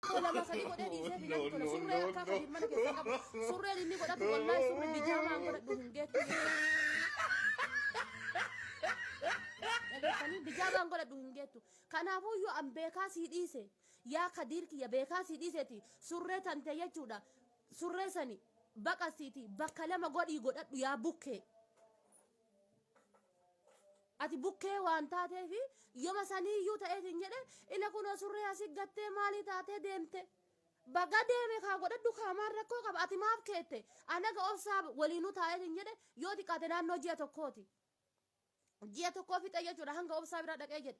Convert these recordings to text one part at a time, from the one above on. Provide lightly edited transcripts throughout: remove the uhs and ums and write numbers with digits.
Lama sadii godhee dhiisee fi natti tola. Surree akkaa kadiir mana keessaa qabu. Surreen inni godhatu wallaahi surree bijaamaan godhadhu hin geettu. Dhageessanii bijaamaan godhadhu hin geettu. Kanaafuu iyyuu an beekaa sii dhiise. Yaa kadiir kiyya beekaa sii dhiiseeti surree tante jechuudha. Surree sani baqasiiti bakka lama godhii godhadhu yaa bukkee. Ati bukkee waan taateefi yoma saniiyyuu ta'eetiin jedhe ila kunoo surree asii gattee maalii taatee deemte. Baga deeme kaa godhadhu kaa maal rakkoo qaba ati maaf keette anaga obsaa waliinuu taa'eetiin jedhe yoo xiqqaate naannoo ji'a tokkooti. Ji'a tokkoo fixe jechuudha hanga obsaa bira dhaqee jedhe.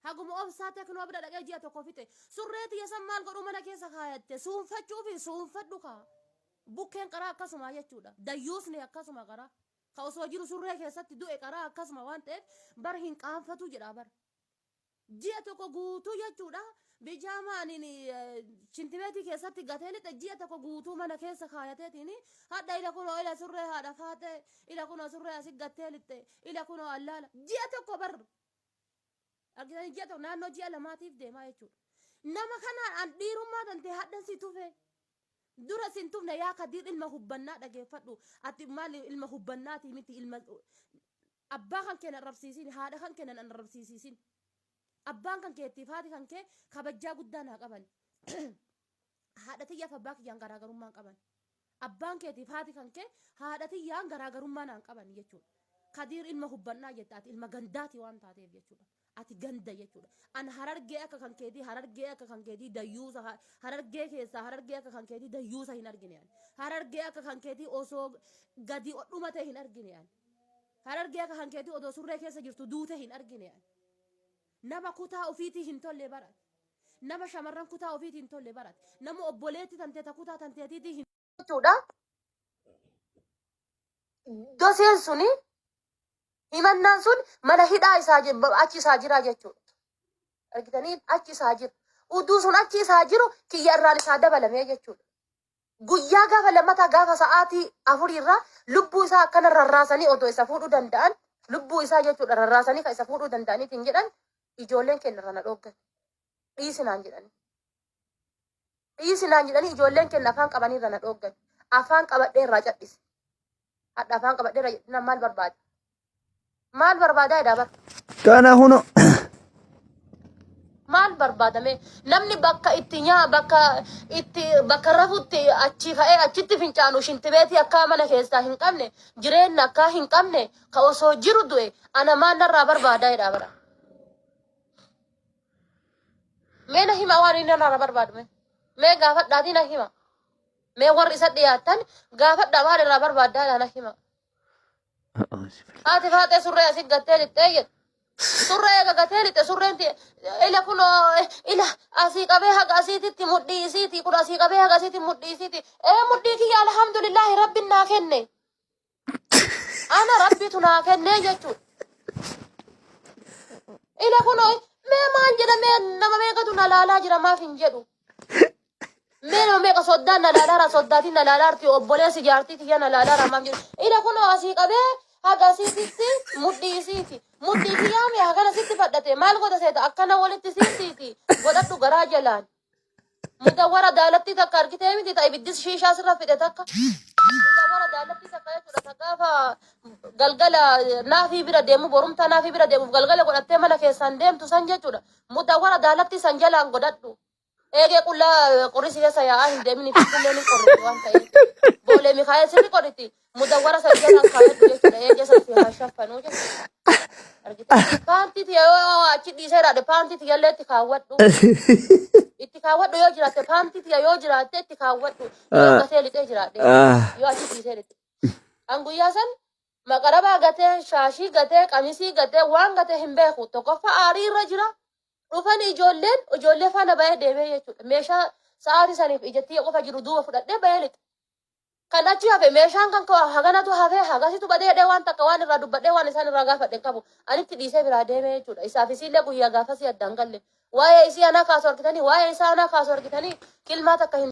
Haguma obsaa teknoo bira dhaqee ji'a tokko fixe. Surree tiyya san maal godhuu mana keessa kaayatte suunfachuufi suunfadhu kaa. Bukkeen qaraa akkasuma jechuudha. Dayyuusni akkasuma qaraa. Ka osoo jiru surree keessatti du'e qaraa akkasuma waan ta'eef bar hin qaanfatu jedha bar. Ji'a tokko guutuu jechuudha. Bijaama ani shintibeetii keessatti gatee lixe ji'a tokko guutuu mana keessa kaayateetiin hadha ila kunoo ila surree haadha faaxee ila kunoo surree asi gattee lixxe ila kunoo allaala ji'a tokko bar argitanii ji'a tokko naannoo ji'a lamaatiif deemaa jechuudha. Nama kanaan an dhiirummaa tantee hadhan si tufee. Dura sin tufne yaa kadiir ilma hubbannaa dhageeffadhu ati maali ilma hubbannaatii miti ilma abbaa kan kee nan arrabsiisin haadha kan kee nan arrabsiisisin abbaan kan keettiif haati kan kee kabajjaa guddaa naa qaban haadha tiyyaaf abbaa kiyyaan garaagarummaa hin qaban abbaan keetiif haati kan kee haadha tiyyaan garaagarummaa naan qaban jechuudha kadiir ilma hubbannaa jetta ati ilma gandaati waan taateef jechuudha Ati ganda jechuudha. An harargee akka kan keetii harargee akka kan keetii dayyuusa harargee keessaa harargee akka kan keetii dayyuusa hin argine ani. Harargee akka kan keetii osoo gadi dhumate hin argine ani. Harargee akka kan keetii odoo surree keessa jirtu duute hin argine ani. Nama kutaa ofiitii hin tolle barate. Nama shamarran kutaa ofiitii hin tolle barate. Nama obboleetti tantee ta kutaa tanteetiitii hin jechuudha. Doseen suni himannaan sun mana hidhaa isaa achi isaa jira jechuudha. Argitanii achi isaa jira. Uduu sun achi isaa jiru kiyya irraan isaa dabalamee jechuudha. Guyyaa gaafa lammataa gaafa sa'aatii afurii irraa lubbuu isaa akkana rarraasanii odoo isa fuudhuu danda'an lubbuu isaa jechuudha rarraasanii kan isa fuudhuu danda'aniitiin jedhan ijoolleen keenya irra na dhooggan. Dhiisinaan jedhanii. Dhiisi naan jedhanii ijoolleen keenya afaan qabanii irra na dhooggan. Afaan qabadhee irraa cadhise. Hadha afaan qabadhee irraa jedhina maal barbaada? Maal barbaadaa jedhaa bar. Kana huno. Maal barbaadame? Namni bakka itti nyaa bakka itti bakka rafutti achi ka'ee achitti fincaanu shintibeetii akkaa mana keessaa hin qabne jireenya akkaa hin qabne ka osoo jiru du'e ana maal narraa barbaadaa jedhaa bara. Mee na hima waan inni narraa barbaadu mee. Mee gaafadhaatii na hima. Mee warri isa dhiyaattan gaafadhaa maal irraa barbaaddaa na hima. Haati faaxee surree asii gattee lixxee jedhu. Surree eega gatee lixxe surreen ila kunoo ila asii qabee haga asiititti mudhii isiiti kun asii qabee haga asiitti mudhii isiiti. Ee mudhii kiyya alhamdulillaahi rabbiin naa kenne. Ana rabbitu naa kennee jechuudha. Ila kunoo mee maal jedha mee nama meeqatu na laalaa jira maaf hin jedhu. Mee nama meeqa soddaan na laalaara soddaatiin na laalaarti obboleessi jaartii tiyya na laalaara maaf jedhu. Ila kunoo asii qabee haga asiititti mudhii isiiti. Mudhii kiyyaa mee hagana sitti fadhate maal godha seeta akkana walitti siisiiti godhadhu garaa jalaan. Mudawwara daalattii takka argitee miti ta ibiddis shiishaa sirra fide takka. Mudawwara daalattii takka jechuudha ta gaafa galgala naafii bira deemu borumtaa naafii bira deemuuf galgala godhattee mana keessaan deemtu san jechuudha. Mudawwara daalattii san jalaan godhadhu. Eegee qullaa qorrisi keessa yaa'aa hin deemin fi qulleen hin qorriti waan ta'eef. Boolee Mikaa'el sirri qorriti. Mudawwara san jalaan kaayadhu jechuudha. Eegee san si haa shaffanuu jechuudha. Argitee? Paantii tiyya yoo achi dhiisee jiraadhe paantii tiyya illee itti kaawwadhu. Itti kaawwadhu yoo jiraatte paantii tiyya yoo jiraatte itti kaawwadhu. Yoo gatee lixee jiraadhe. Yoo achi dhiisee lixe. An guyyaa san maqarabaa gatee, shaashii gatee, qamisii gatee, waan gatee hin beeku. Tokkoffaa aarii irra jira. Dhufanii ijoolleen ijoollee faana bahee deemee jechuudha. Meeshaa sa'aatii saniif ijattii qofa jiru duuba fudhadhee bahee lixe. Kan achi hafe meeshaan kan koo haganatu hafe hagasitu badee jedhee waan takka waan irraa dubbadhee waan isaan irraa gaafadhe hin qabu. Anitti dhiisee biraa deemee jechuudha. Isaaf isiillee guyyaa gaafasii addaan galle. Waa'ee isii anaa kaasu argitanii waa'ee isaa anaa kaasu argitanii kilmaa takka hin